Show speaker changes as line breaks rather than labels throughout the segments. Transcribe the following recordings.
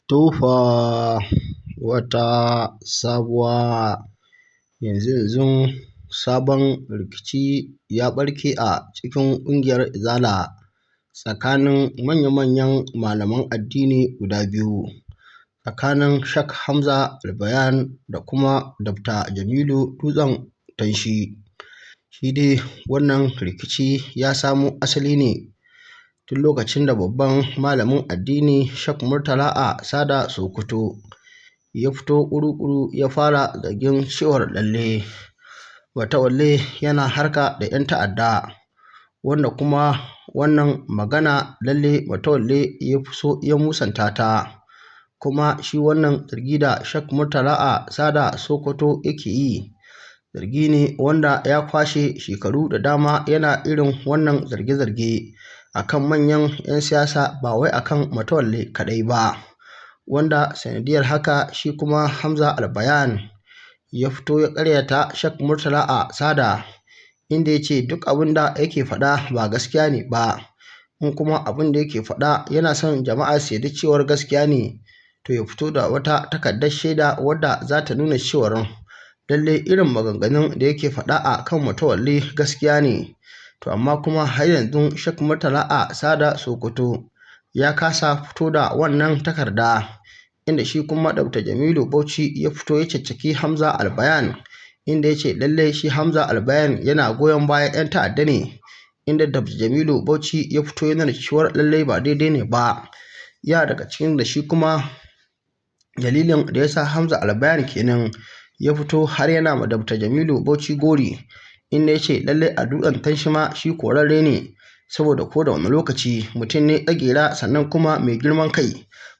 To fa wata sabuwa. Yanzu-yanzun sabon rikici ya ɓarke a cikin ƙungiyar Izala tsakanin manya-manyan malaman addini guda biyu, tsakanin Sheikh Hamza Albayan da kuma Dr. Jamilu Dutsen Tanshi. Shi dai wannan rikici ya samo asali ne tun lokacin da babban malamin addini Sheikh Murtala A. Sada Sokoto ya fito ƙuru-ƙuru ya fara zargin cewar lalle Matawalle yana harka da 'yan ta'adda, wanda kuma wannan magana lalle Matawalle ya so ya musanta ta. Kuma shi wannan zargi da Sheikh Murtala A. Sada Sokoto yake yi, zargi ne wanda ya kwashe shekaru da dama yana irin wannan zarge-zarge akan manyan 'yan siyasa, ba wai akan Matawalle kaɗai ba. Wanda sanadiyar haka shi kuma Hamza Albayan ya fito ya ƙaryata Sheikh Murtala A. Sada, inda ya ce duk abin da yake faɗa ba gaskiya ne ba. In kuma abin da yake faɗa yana son jama'a su yarda cewar gaskiya ne, to ya fito da wata takardar shaida wadda za ta nuna cewar lalle irin maganganun da yake faɗa a kan Matawalle gaskiya ne. To amma kuma har yanzu Sheikh Murtala A. Sada Sokoto ya kasa fito da wannan takarda, inda shi kuma Dr. Jamilu Bauchi ya fito ya caccaki Hamza Albayan, inda ya ce lallai shi Hamza Albayan yana goyon bayan 'yan ta'adda ne, inda Dr. Jamilu Bauchi ya fito ya nuna cewar lallai ba daidai ne ba. Ya daga cikin da shi kuma dalilin da ya sa Hamza Albayan kenan ya fito har yana ma Dr. Jamilu Bauchi gori, inda ya ce lallai a Dutsen Tanshi ma shi korarre ne, saboda ko da wani lokaci mutum ne tsagera sannan kuma mai girman kai,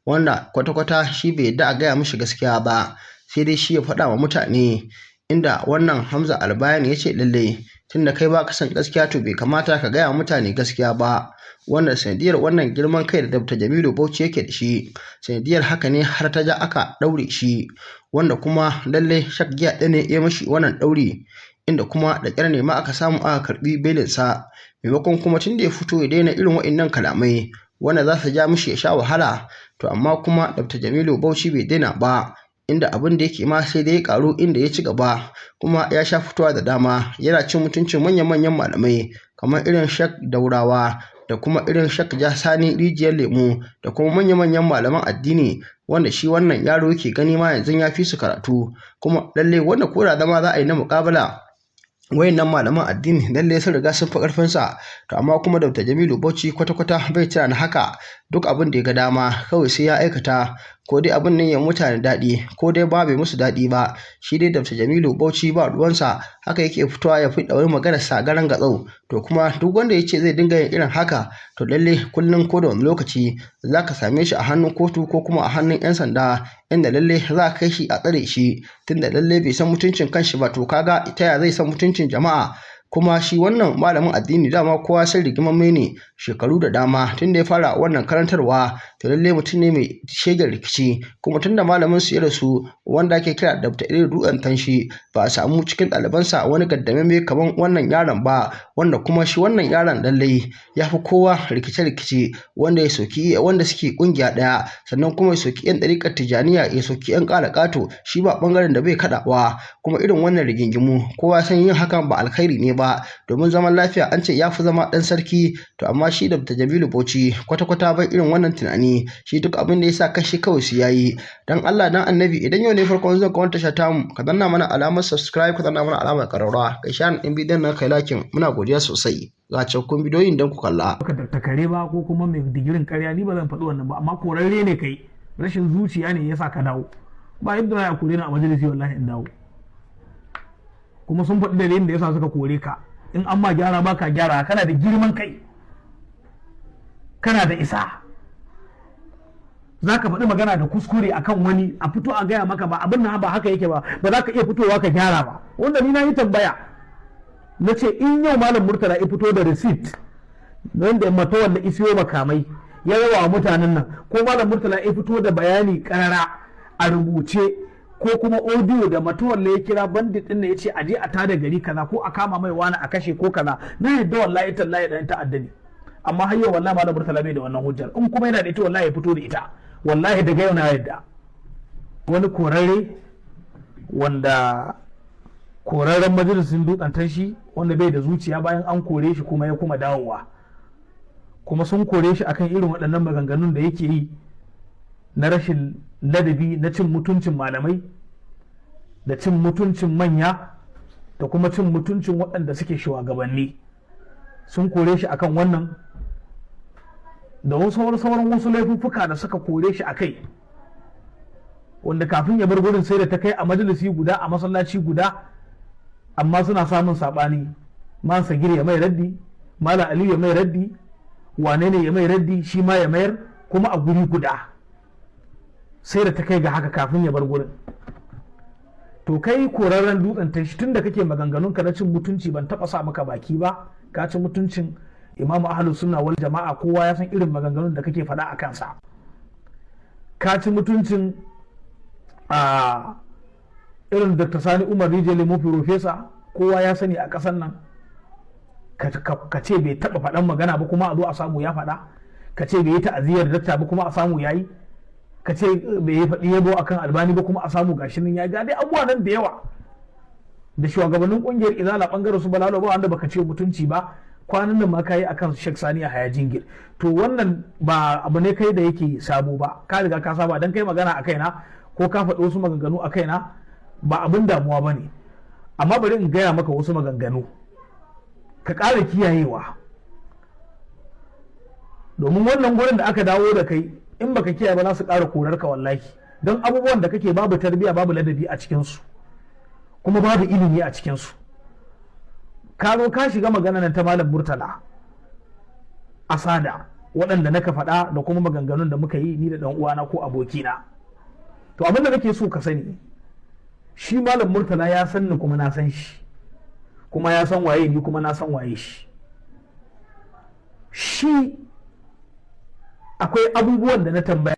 wanda kwata-kwata shi bai yarda a gaya mishi gaskiya ba, sai dai shi ya faɗa wa mutane. Inda wannan Hamza Albayan ya ce lallai tunda kai ba ka son gaskiya, to bai kamata ka gaya wa mutane gaskiya ba. Wanda sanadiyar wannan girman kai da Dr. Jamilu Bauchi yake da shi, sanadiyar haka ne har ta ja aka ɗaure shi, wanda kuma lallai Sheikh Giya ne ya mishi wannan ɗauri, inda kuma da ƙyar ne ma aka samu aka karɓi belinsa. Maimakon kuma tun da ya fito ya daina irin waɗannan kalamai wanda za su ja mishi ya sha wahala, to amma kuma Dr. Jamilu Bauchi bai daina ba, inda abin da yake ma sai dai ya ƙaru, inda ya ci gaba kuma ya sha fitowa da dama yana cin mutuncin manya-manyan malamai kamar irin Sheikh Daurawa da kuma irin Sheikh Sani Rijiyar Lemo da kuma manya-manyan malaman addini, wanda shi wannan yaro yake gani ma yanzu ya fi su karatu. Kuma lallai wanda ko da zama za a yi na muƙabala, wayannan malaman addini lallai sun riga sun fi ƙarfinsa. To amma kuma Dr. Jamilu Bauchi kwata-kwata bai tunanin haka, duk abin da ya ga dama kawai sai ya aikata, ko dai abin nan ya mutane daɗi ko dai ba bai musu daɗi ba, shi dai Dr. Jamilu Bauchi ba ruwansa. Haka yake fitowa ya fi wani maganar sa garan gatsau. To kuma duk wanda ya ce zai dinga yin irin haka, to lalle kullum ko da wani lokaci za ka same shi a hannun kotu ko kuma a hannun 'yan sanda, inda lalle za a kai shi a tsare shi, tunda lalle bai san mutuncin kanshi ba, to kaga ta ya zai san mutuncin jama'a? Kuma shi wannan malamin addini dama kowa san rigimamme ne shekaru da dama tunda ya fara wannan karantarwa, to lalle mutum ne mai shegen rikici. Kuma tunda malamin su ya rasu, wanda ake kira Dr. Idris Dutsen Tanshi, ba a samu cikin ɗalibansa wani gaddamamme kamar wannan yaron ba, wanda kuma shi wannan yaron lallai ya fi kowa rikice-rikice, wanda ya soki wanda suke ƙungiya ɗaya, sannan kuma ya soki 'yan ɗariƙar Tijjaniya, ya soki 'yan ƙala-ƙato, shi ba ɓangaren da bai kaɗawa. Kuma irin wannan rigingimu kowa san yin hakan ba alkhairi ne ba, domin zaman lafiya an ce ya fi zama ɗan sarki. To amma shi Dr. Jamilu Bauchi kwata-kwata bai irin wannan tunani, shi duk abin da ya sa kashi kawai su yayi. Dan Allah dan Annabi, idan yau ne farkon zuwa ka tasha tamu, ka danna mana alamar subscribe, ka danna mana alamar ƙararrawa, kai share ɗin bidiyon nan, kai liking. Muna godiya sosai. Ga cikakkun bidiyoyin don ku kalla.
Baka da kare ba ko kuma mai digirin karya, ni ba zan faɗi wannan ba, amma korarre ne kai, rashin zuciya ne yasa ka dawo. Ba yadda za a kore ni a majalisi, wallahi in dawo. Kuma sun faɗi dalilin da yasa suka kore ka. In an ma gyara ba ka gyara, kana da girman kai, kana da isa, za ka faɗi magana da kuskure akan wani, a fito a gaya maka ba abin nan ba haka yake ba, ba za ka iya fitowa ka gyara ba. Wanda ni na yi tambaya, na ce in yau Malam Murtala ya fito da receipt wanda Matawalla isiyo makamai ya rawa wa mutanen nan, ko Malam Murtala ya fito da bayani karara a rubuce ko kuma audio da Matawalla ya kira bandit din ya ce a je a tada gari kaza ko a kama mai wani a kashe ko kaza, na yadda, wallahi tallahi dan ta'adda ne. Amma har yau wallahi Malam Murtala bai da wannan hujjar. In kuma yana da ita, wallahi ya fito da ita. Wallahi daga yau na yadda wani korarre, wanda korarren Majalisin Dutsen Tanshi, wanda bai da zuciya, bayan an kore shi kuma ya kuma dawowa. Kuma sun kore shi akan irin waɗannan maganganun da yake yi na rashin ladabi, na cin mutuncin malamai da cin mutuncin manya da kuma cin mutuncin waɗanda suke shugabanni. Sun kore shi akan wannan da wasu sauran wasu laifuffuka da suka kore shi akai, wanda kafin ya bar gurin sai da ta kai a majalisi guda, a masallaci guda, amma suna samun saɓani. Man Sagir ya mai raddi, Malam Aliyu ya mai raddi, wane ne ya mai raddi, shi ma ya mayar, kuma a guri guda. Sai da ta kai ga haka kafin ya bar gurin. To kai korarren Dutsen Tanshi, tun da kake maganganun ka na cin mutunci, ban taba sa maka baki ba. Ka ci mutuncin Imamu Ahlus Sunna wal Jama'a, kowa ya san irin maganganun da kake faɗa a kansa. Ka ci mutuncin a irin Dr. Sani Umar Rijiyar Lemo, Professor, kowa ya sani a ƙasar nan. Ka ce bai taɓa faɗan magana ba, kuma a zo a samu ya faɗa. Ka ce bai yi ta'aziyar dakta ba, kuma a samu yayi. Ka ce bai yi faɗi yabo akan Albani ba, kuma a samu gashi nan ya ga dai abubuwa nan da yawa. Da shugabannin kungiyar Izala, bangaren su Balalo, ba wanda baka ce mutunci ba. Kwanan nan ma kayi akan Sheikh Sani Yahaya Jingir. To wannan ba abu ne kai da yake sabo ba, ka riga ka saba. Dan kai magana a kaina ko ka faɗi wasu maganganu a kaina ba abin damuwa ba ne. Amma bari in gaya maka wasu maganganu ka ƙara kiyayewa, domin wannan gurin da aka dawo da kai, in baka kiyaye ba za su ƙara korar ka wallahi. Don abubuwan da kake babu tarbiyya, babu ladabi a cikinsu, kuma babu ilimi a cikinsu. Ka zo ka shiga magana nan ta Malam Murtala Asada, waɗanda naka faɗa da kuma maganganun da muka yi ni da ɗan uwana ko abokina. To abin da nake so ka sani, shi Malam Murtala ya san ni kuma na san shi, kuma ya san waye ni kuma na san waye shi. Shi akwai abubuwan da na tambaya.